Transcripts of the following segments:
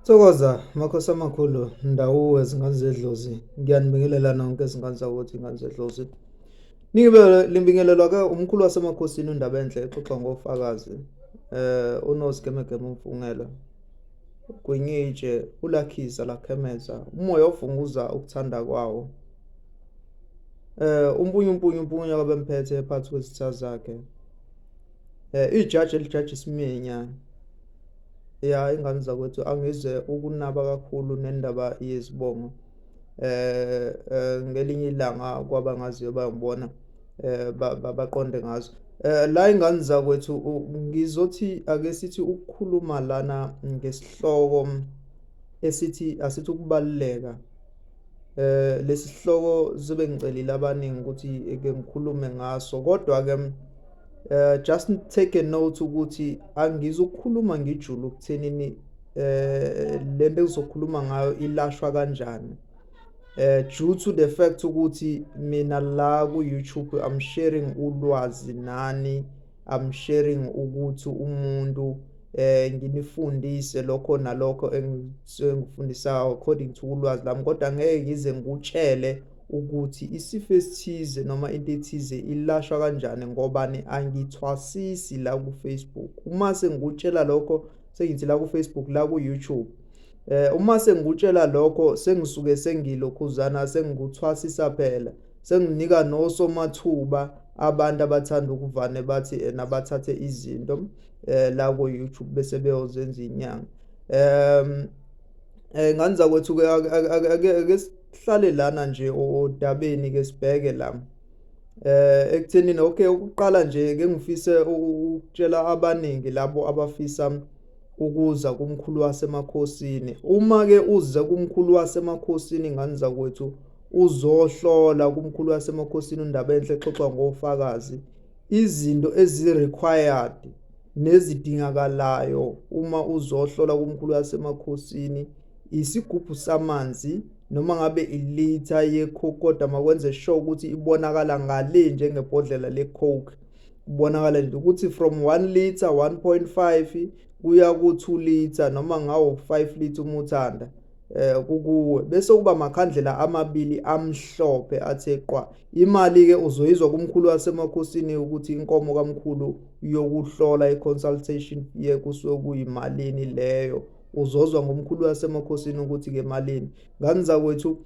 Thokoza makhosi amakhulu ndawuwe zingane zedlozi, ngiyanibingelela nonke zingane zakuthi, ingane zedlozi. Ningibele limbingelelwa ke umkhulu wasemakhosini uNdabenhle exoxa ngofakazi uNozigemegeme umfungela Gwinyitshe ulakhiza lakhemeza umoya ovunguza ukuthanda kwawo umpunyu umpunyu umpunyu kwabemphethe phakathi kwezitha zakhe. Ijaji elijaja isiminya. Ya, ingane zakwethu, angize ukunaba kakhulu nendaba yezibongo. Ngelinye ilanga kwabangaziyo bayongibona baqonde ngazo. La ingane zakwethu, ngizothi ake sithi ukukhuluma lana ngesihloko esithi asithi ukubaluleka. Lesi sihloko sebengicelile abaningi ukuthi ke ngikhulume ngaso, kodwa ke just take a note ukuthi angizukukhuluma ngijule ukuthenini lento engizokhuluma ngayo ilashwa kanjani, due to the fact ukuthi mina la ku YouTube I'm sharing ulwazi nani, I'm sharing ukuthi umuntu nginifundise lokho nalokho engikufundisayo according to ulwazi lami, kodwa ngeke ngize ngikutshele ukuthi isifo esithize noma into ethize ilashwa kanjani, ngobani angithwasisi la ku Facebook. Uma sengikutshela lokho, sengithi la ku Facebook, la ku YouTube, uma sengikutshela lokho sengisuke sengilokhuzana, sengikuthwasisa phela, senginika nosomathuba abantu abathanda ukuvane bathi ena bathathe izinto la ku YouTube bese beyozenza inyanga. Ngane zakwethu ke, ake sihlale lana nje odabeni, ke sibheke la ekuthenini. Okay, ukuqala nje ke ngifise ukutshela abaningi labo abafisa ukuza kumkhulu wasemakhosini. Uma ke uze kumkhulu wasemakhosini, ngane zakwethu, uzohlola kumkhulu wasemakhosini uNdabenhle exoxa ngofakazi, izinto ezi-required nezidingakalayo uma uzohlola kumkhulu wasemakhosini isigubhu samanzi, noma ngabe ilitha ye-Coke, kodwa makwenze sure ukuthi ibonakala ngale njengebhodlela le-Coke, kubonakala nje ukuthi from 1 liter, 1.5 kuya ku-2 liter, noma ngawo 5 liter uma uthanda, kukuwe. Bese kuba amakhandlela amabili amhlophe athe qwa. Imali ke uzoyizwa kumkhulu wasemakhosini ukuthi inkomo kamkhulu yokuhlola, i-consultation ye kusuke kuyimalini leyo. Uzozwa ngomkhulu wasemakhosini ukuthi ke malini, ngane zakwethu.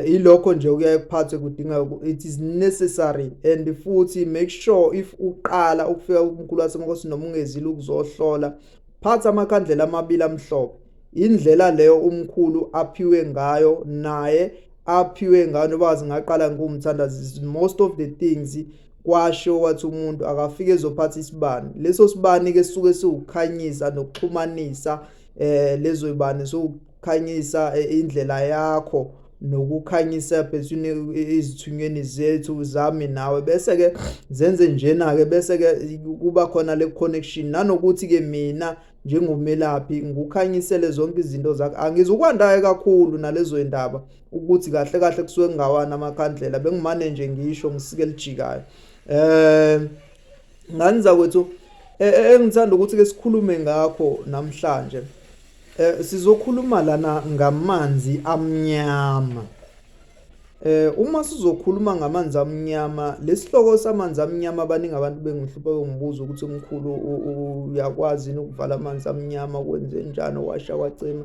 Ilokho nje kuyaye kuphathwe kudinga, it is necessary. And futhi make sure if uqala ukufika kumkhulu wasemakhosini noma ungezile ukuzohlola, phatha amakhandlela amabili amhlophe. Indlela leyo umkhulu aphiwe ngayo, naye aphiwe ngayo, noba singaqala ngumthandazi, most of the things kwasho wathi umuntu akafike ezophatha isibani. Leso sibani ke sisuke siwukhanyisa nokuxhumanisa lezo zibane, sokukhanyisa indlela yakho nokukhanyisa between izithunyweni zethu, zami nawe, bese ke zenze njena ke, bese ke kuba khona le connection. Nanokuthi ke mina njengomelaphi ngikukhanyisele zonke izinto zakho. Angizukwandayo kakhulu nalezo indaba ukuthi kahle kahle kusuke kungawana amakhandlela, bengimane nje ngisho ngisike elijikayo. Ngane zakwethu, engithanda ukuthi ke sikhulume ngakho namhlanje, sizokhuluma lana ngamanzi amnyama. Uma sizokhuluma ngamanzi amnyama, lesihloko samanzi amnyama, abaningi abantu bengihlupha bengibuza ukuthi umkhulu uyakwazi yini ukuvala amanzi amnyama, kwenze njani, washa wacima.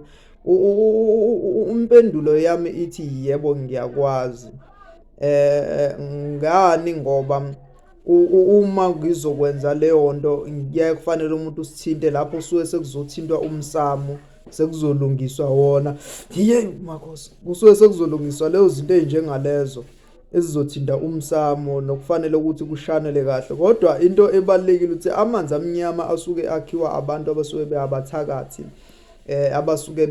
Impendulo yami ithi yebo, ngiyakwazi. Ngani? Ngoba uma ngizokwenza leyo nto kuyaye kufanele umuntu usithinte lapho kusuke sekuzothintwa umsamo, sekuzolungiswa wona. Ye makhosi, kusuke sekuzolungiswa lezo zinto ezinjengalezo ezizothinta umsamo nokufanele ukuthi kushanele kahle. Kodwa into ebalulekile ukuthi amanzi amnyama asuke akhiwa abantu abasuke beabathakathi, abasuke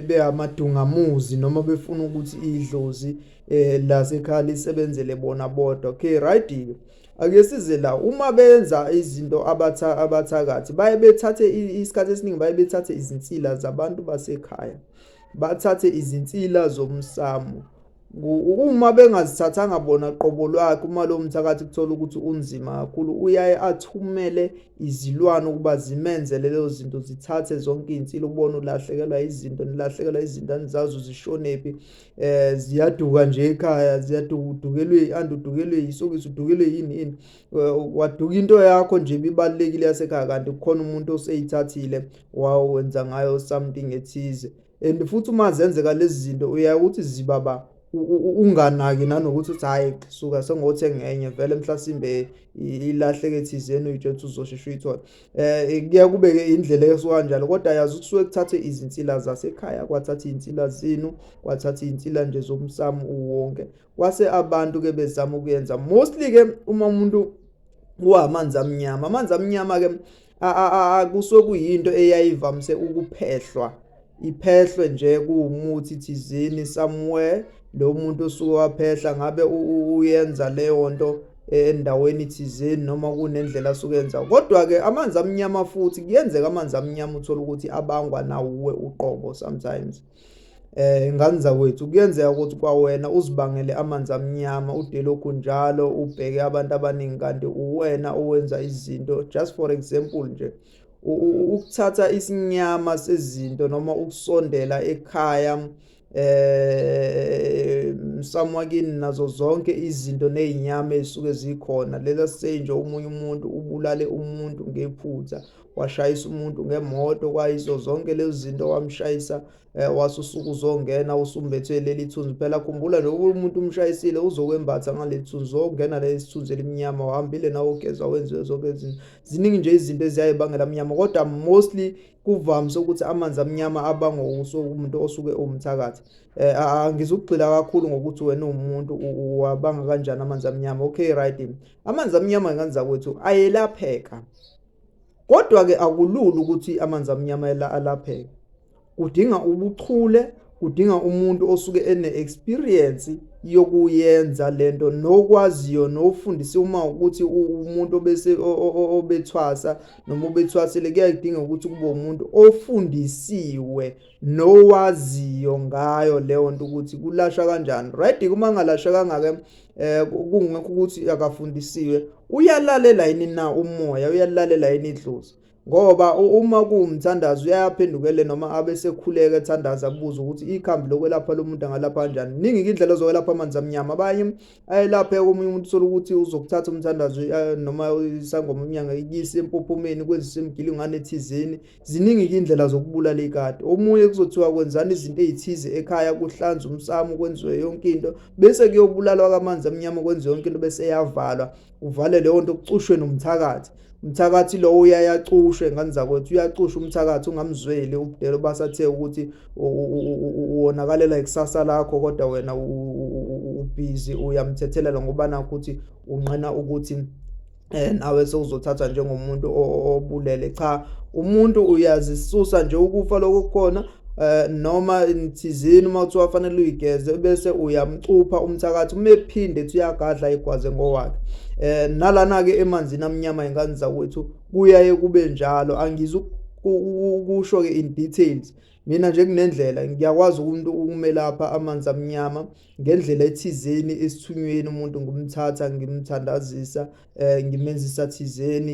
beyamadungamuzi noma befuna ukuthi idlozi lasekhaya lisebenzele bona bodwa. Okay, right ke, ake size la. Uma benza izinto abathakathi baye bethathe, isikhathi esiningi baye bethathe izinsila zabantu basekhaya, bathathe izinsila zomsamo. Uma bengazithathanga bona qobo lwakhe, uma lo mthakathi kuthola ukuthi unzima kakhulu, uyaye athumele izilwane ukuba zimenzele lezo zinto, zithathe zonke iy'nsila, ubone ulahlekelwa izinto, nilahlekelwa izinto anizazi zishonephi. Ziyaduka nje ekhaya, ziyaduka, udukelwe i-anti, udukelwe yisokisi, udukelwe yini yini, waduka into yakho nje ibibalulekile yasekhaya, kanti kukhona umuntu oseyithathile wawenza ngayo something ethize. And futhi uma zenzeka lezi zinto, uyaye ukuthi zibaba unganaki, nanokuthi uthi hhayi suka sengothenga enye vele, mhlasimbe ilahleke thizeni, uyitshela ukuthi uzosheshe uyithole. Kuye kube-ke indlela esuka kanjalo, kodwa yazi kusuke kuthathwe izinsila zasekhaya, kwathatha iy'nsila zenu, kwathatha iy'nsila nje zomsamo uwonke, kwase abantu-ke bezama ukuyenza. Mostly-ke uma umuntu kuwamanzi amnyama, amanzi amnyama-ke kusuke kuyinto eyayivamise ukuphehlwa, iphehlwe nje kuwumuthi thizeni somewhere. Lo muntu osuke waphehla ngabe uyenza leyo nto endaweni thizeni noma kunendlela asuke yenza. Kodwa-ke amanzi amnyama futhi kuyenzeka amanzi amnyama uthole ukuthi abangwa nawuwe uqobo sometimes. Ngane zakwethu, kuyenzeka ukuthi kwawena uzibangele amanzi amnyama, ude lokhu njalo ubheke abantu abaningi kanti uwena owenza izinto. Just for example nje, ukuthatha isinyama sezinto noma ukusondela ekhaya msamo wakini nazo zonke izinto nezinyama ezisuke zikhona. Let us say nje omunye umuntu ubulale umuntu ngephutha, washayisa umuntu ngemoto, kwayizo zonke lezi zinto wamshayisa, wasusuka uzongena usumbethwe leli thunzi. Phela khumbula nje, umuntu umshayisile, uzokwembatha ngaleli thunzi, uzongena leli thunzi elimnyama, uhambile nawe ugeza, wenziwe zonke izinto. Ziningi nje izinto eziyayibangela amnyama, kodwa mostly kuvamise ukuthi amanzi amnyama abangwa umuntu osuke uwumthakathi. Angizukugxila kakhulu ngokuthi wena uwumuntu uwabanga kanjani amanzi amnyama. Okay, right, amanzi amnyama, ngane zakwethu, ayelapheka, kodwa-ke akulula ukuthi amanzi amnyama alapheke. Kudinga ubuchule, kudinga umuntu osuke ene-experience yokuyenza lento, nokwaziyo, nofundise. Uma ukuthi umuntu obese obethwasa noma obethwasile, kuyadinga ukuthi kube umuntu ofundisiwe nowaziyo ngayo leyo nto ukuthi kulashwa kanjani. Right, uma ngalashwekanga-ke, kungekho ukuthi akafundisiwe, uyalalela yini na umoya, uyalalela yini idlozi? Ngoba uma kuwumthandazo uyaphendukele noma abe sekhuleka ethandaza, abuze ukuthi ikhambi lokwelapha lo muntu angalapha kanjani. Ningi indlela zokwelapha amanzi amnyama. Abanye ayelapheka, omunye umuntu uthola ukuthi uzokuthatha umthandazo noma isangoma, inyanga ikuyise empophomeni, kwenzise imigilingwane ethizeni. Ziningi indlela zokubulala ikati. Omunye kuzothiwa kwenzani izinto ezithize ekhaya, kuhlanzwe umsamo, kwenziwe yonke into, bese kuyobulalwa kamanzi amnyama, kwenziwe yonke into, bese eyavalwa, uvale leyo nto, kucushwe nomthakathi. Umthakathi lowo uyayacushwe, ngane zakwethu, uyacushwa umthakathi, ungamzweli ubudelo basathe ukuthi uwonakalela ikusasa lakho, kodwa wena ubhizi uyamthethelela ngoba nakho ukuthi unqena ukuthi nawe sewuzothathwa njengomuntu obulele. Cha, umuntu uyazisusa nje ukufa lokho kukhona noma thizini, uma kuthiwa fanele uyigeze, bese uyamcupha umthakathi. Uma ephinde ethi uyagadla, igwaze ngowakhe. Nalana ke emanzini amnyama, ingane zakwethu, kuyaye kube njalo. Angizukusho ke in details. Mina nje kunendlela ngiyakwazi umuntu ukumelapha amanzi amnyama ngendlela ethizeni esithunyweni. Umuntu ngimthatha, ngimthandazisa, ngimenzisa thizeni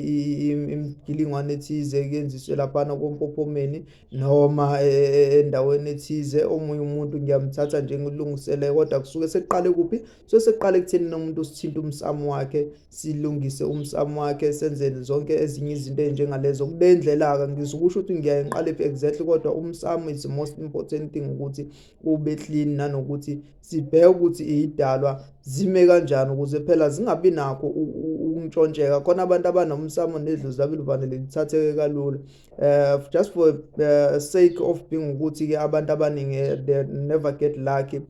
imigilingwane ethize, kuyenziswe laphana kompophomeni noma endaweni ethize. Omunye umuntu ngiyamthatha nje ngilungisele, kodwa kusuke sekuqale kuphi? So sekuqale ekutheni nomuntu sithinta umsamo wakhe, silungise umsamo wakhe, senze zonke ezinye izinto ey'njengalezo kule ndlela-ke. Ngizokusho ukuthi ngiyaye ngiqale exactly, kodwa umsamo is the most important thing ukuthi ube clean, nanokuthi sibheke ukuthi iy'dalwa zime kanjani ukuze phela zingabi nakho ukuntshontsheka. Khona abantu abanomsamo nedlozi labo livanele lithatheke kalula. Just for sake of being ukuthi-ke abantu abaningi, they never get lucky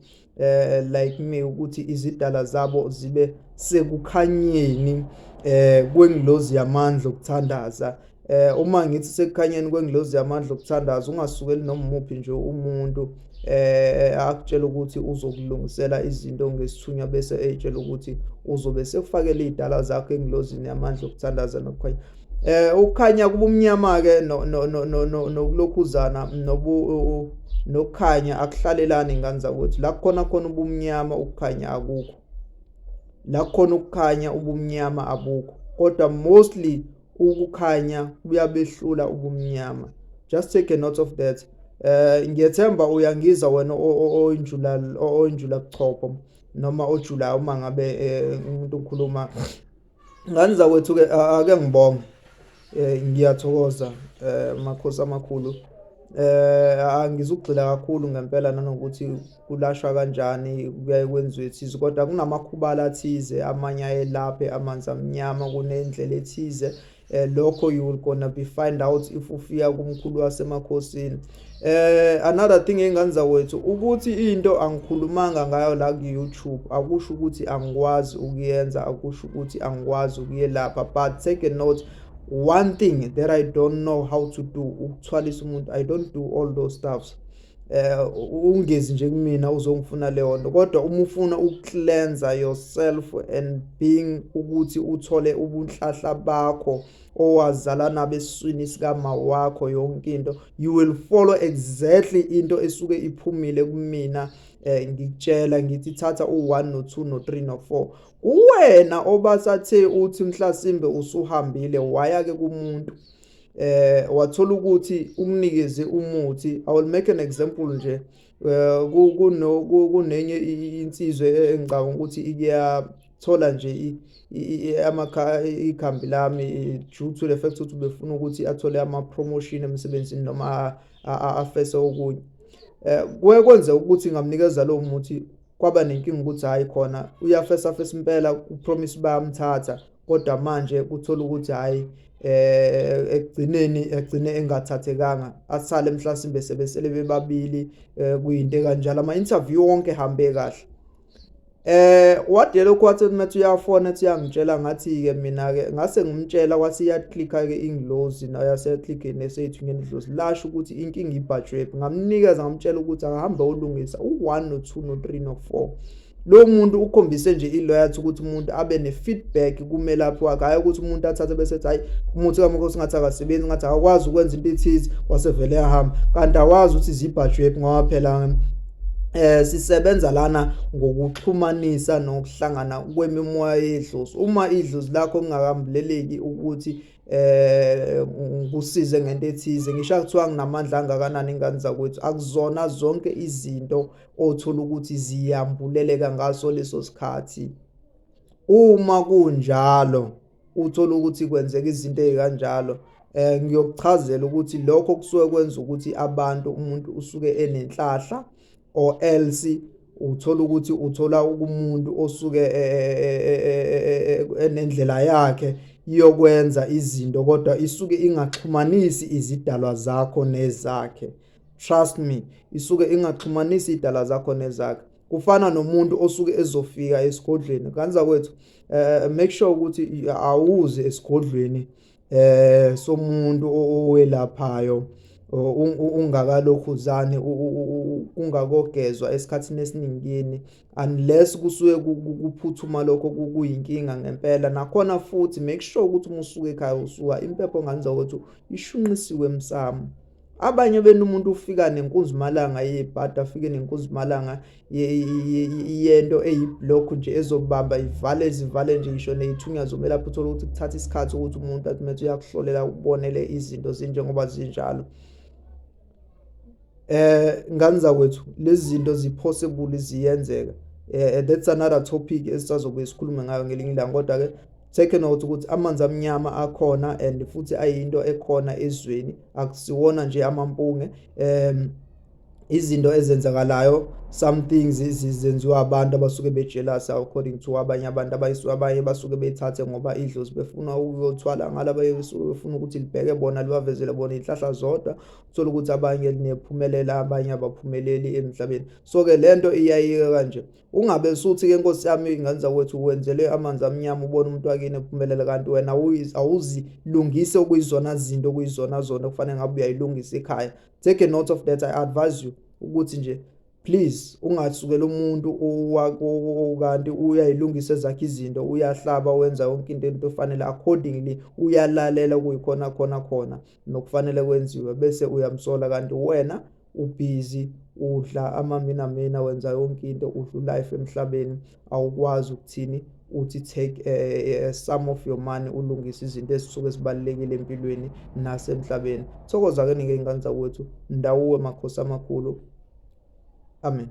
like me ukuthi izidala zabo zibe sekukhanyeni kwengilozi yamandla okuthandaza. Uma ngithi sekukhanyeni kwengilozi yamandla okuthandaza, ungasukeli noma umuphi nje umuntu akutshela ukuthi uzokulungisela izinto ngesithunywa, bese eyitshela ukuthi uzobe sekufakela izidala zakho engilozini yamandla okuthandaza nokukhanya. Ukukhanya kubumnyama ke no no no no nokulokhuzana nobu Nokukhanya akuhlalelani, ingane zakwethu. La kukhona khona ubumnyama, ukukhanya akukho. La kukhona ukukhanya, ubumnyama abukho, kodwa mostly ukukhanya kuyabehlula ubumnyama. Just take a note of that. Ngiyethemba uyangizwa wena oyinjula buchopho noma ojulayo uma ngabe umuntu ukhuluma. Ngane zakwethu ke, ake ngibonge, ngiyathokoza, makhosi amakhulu. Angizugxila kakhulu ngempela nanokuthi kulashwa kanjani, kuyaye kwenziwe thize, kodwa kunamakhubalo athize amanye ayelaphe amanzi amnyama, kunendlela ethize. Lokho you will gonna be find out if ufika kumkhulu wasemakhosini. Another thing, engane zakwethu, ukuthi into angikhulumanga ngayo la ku YouTube akusho ukuthi angikwazi ukuyenza, akusho ukuthi angikwazi ukuyelapha. But take a note, one thing that I don't know how to do, ukuthwalisa umuntu. I don't do all those stuffs. Ungezi nje kumina uzongifuna leyo nto, kodwa uma ufuna ukucleanse yourself and being ukuthi uthole ubunhlahla bakho owazala nabo esiswini sikama wakho, yonke into, you will follow exactly into esuke iphumile kumina. Ngikutshela ngithi thatha u1 no2 no3 no4. Kuwena obathathe uthi mhlasimbe usuhambile waya ke kumuntu, wathola ukuthi umnikeze umuthi. I will make an example nje. Kuno kunenye insizwe engicabanga ukuthi ikuyathola nje ikhambi lami due to the fact ukuthi ubefuna ukuthi athole ama promotion emsebenzini noma afese okunye. Kuye kwenze ukuthi ngamnikeza lowo muthi, kwaba nenkinga ukuthi hayi khona uyafesa fesa impela, upromise bayamthatha, kodwa manje kuthola ukuthi hayi, ekugcineni egcine engathathekanga, asale mhlasimbe sebesele bebabili. Kuyinto kanjalo, ama interview wonke hambe kahle. Wade lokhu wathi methi uyafona, ethi uyangitshela, ngathi ke mina ke ngase ngimtshela, kwathi iyaclicka ke ingilozi nayo, yaseclicke neseyithunyeni idlozi lasho ukuthi inkinga ibhajwe. Ngamnikeza, ngamtshela ukuthi akahambe ulungisa u1 no2 no3 no4. Lo muntu ukhombise nje iloyalty, ukuthi umuntu abe ne-feedback kumelaphi wakhe, hhayi ukuthi umuntu athathe bese ethi hayi, umuthi kaMakhosi ngathi akasebenzi, ngathi akakwazi ukwenza into ethize, wasevele ehamba, kanti awazi ukuthi zibhajwephi, ngoba phela sisebenza lana ngokuxhumanisa nokuhlangana kwemimoya yedlozi. Uma idlozi lakho kungakambuleleki ukuthi ngikusize ngento ethize, ngisho kuthiwa nginamandla angakanani, ingane zakwethu, akuzona zonke izinto othola ukuthi ziyambuleleka ngaso leso sikhathi. Uma kunjalo, uthola ukuthi kwenzeka izinto ezikanjalo, ngiyokuchazela ukuthi lokho kusuke kwenza ukuthi abantu, umuntu usuke enenhlahla, or else uthola ukuthi uthola umuntu osuke enendlela yakhe yokwenza izinto, kodwa isuke ingaxhumanisi izidalwa zakho nezakhe. Trust me, isuke ingaxhumanisi idalwa zakho nezakhe. Kufana nomuntu osuke ezofika esigodlweni kanza kwethu, make sure ukuthi awuze esigodlweni somuntu owelaphayo ungakalokhuzane, kungakogezwa esikhathini esiningini, unless kusuke kuphuthuma, lokho kuyinkinga ngempela. Nakhona futhi make sure ukuthi uma usuka ekhaya usuka impepho, ngenza ukuthi ishunqisiwe emsamo. Abanye benu, umuntu ufika nenkunzimalanga yebhadi, afike nenkunzimalanga yento eyiblock nje ezobamba ivale, zivale nje ngisho ney'thunywa zomelaphi. Uthole ukuthi kuthatha isikhathi ukuthi umuntu athi methi uyakuhlolela ukubonele izinto zinjengoba zinjalo. Ngane zakwethu, lezi zinto zi-possible, ziyenzeka. That's another topic esisazobuye sikhulume ngayo ngelinye ilanga, kodwa ke take a note ukuthi amanzi amnyama akhona and futhi ayinto ekhona ezweni, akusiwona nje amampunge. Izinto ezenzakalayo, some things zenziwa abantu abasuke bejealous, according to abanye abantu abayisuka, abanye basuke bethathe ngoba idlozi befuna ukuyothwala ngalo, abanye besuke befuna ukuthi libheke bona, libavezele bona iy'nhlahla zodwa. Uthola ukuthi abanye linephumelela, abanye abaphumeleli emhlabeni. So-ke lento iyayika kanje. Ungabe usuthi-ke, nkosi yami, ingane zakwethu, wenzele amanzi amnyama, ubone umuntu wakini ephumelela, kanti wena awuzilungise okuyizona zinto okuyizona zona kufanele ngabe uyayilungisa ekhaya. Take a note of that. I advise you ukuthi nje please ungasukela umuntu kanti uyayilungisa ezakhe izinto, uyahlaba, wenza yonke into efanele accordingly, uyalalela kuyikhona khona khona nokufanele kwenziwe, bese uyamsola kanti wena Ubhizi udla amaminamina, wenza yonke into, udla ulife emhlabeni, awukwazi ukuthini uthi take some of your money ulungise izinto ezisuke zibalulekile empilweni nasemhlabeni. Thokoza-ke nike ngane zakwethu, ndawuwe makhosi amakhulu. Amen.